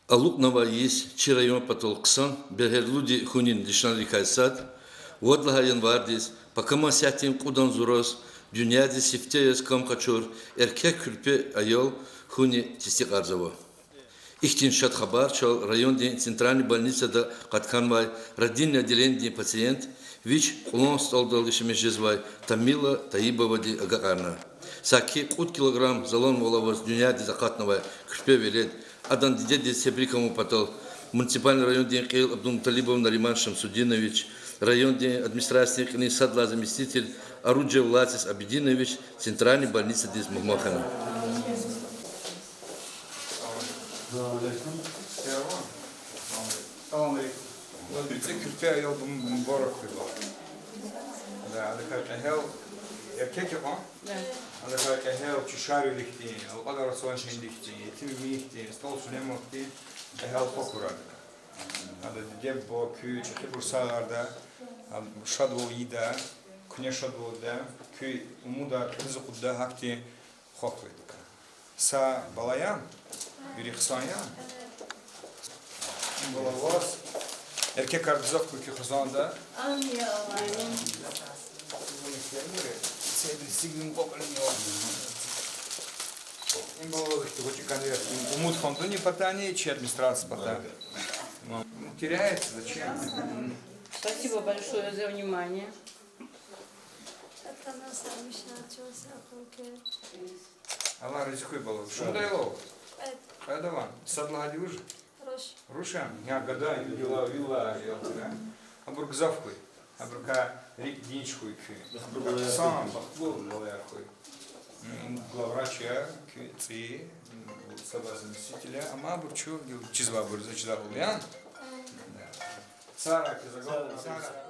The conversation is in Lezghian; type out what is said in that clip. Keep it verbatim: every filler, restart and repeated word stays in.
Алукьнавай йис чи район патал хъсан бегьерлуди хьунин лишанрикай сад, вад лагьай январдиз, пакаман сятдин кьудан зураз, дуьньядиз сифте яз кам къачур эркек куьрпе аял хьуни тестикьарзава. Ихьтин шад хабар чал райондин центральный больницада къатканвай родильный отделениедин пациент, вич Кьулан СтӀалдал яшамиш жезвай Тамила Таибовади агакьарна. Саки кьуд килограмм заланвал аваз дуьньядиз акъатнавай куьрпе велед, адан дидедиз тебрик авун патал муниципальный райондин кьил Абдулмуталибов Нариман Шамсудинович, райондин администрациядин кьилин сад лагьай заместитель Оруджев Лазис Абидинович центральный больницадиз мугьман хьана. Салам алейкум. Ваз бицӀи куьрпе аял бу-, мубарак хьуй ваз. Да, адакай кьегьал, эркек я кьван? Адакай кьегьал чи шаирвилихъди, Алкьвадар Асланшиндихъди, Етим Эминихъди, СтӀал Сулеймановдихъди кьегьал хва хьурай адакай. Ада диде-буба куь чӀехибур сагъарда, а, шадвал ийида, куьне шадвал ийида, куь умудар кьилиз акъудда, гьахьтин хва хьуй адакай. Са бала я, вири хъсан я. Им бала ваз, эркекар гзаф хьуй куь хизанда. Амин, я Аллагь, амин. Им бала ваз ихьтин гъвечӀи конверт. Им Умуд фондунин патани, чи администрация пата. Ну, теряется, зачем? Спасибо большое за внимание. Это нас обещал, чё за руки? Аллагь рази хьуй, бала. Шумуд аял ава? Э. Кьвед ава. Сад лагьайди вуж? Руш. Руш я? Я гада, вилла, вилла аял тира. Абур гзаф хьуй. Абурукай рикӀ динж хьуй куь. Хъсан, бахтлу балаяр хьуй. М, главврач я куь цӀийи, м, саба заместитель я, амма абур чун гил чизвайбур, за чизвайбур я. Сара, куь загал, Сара.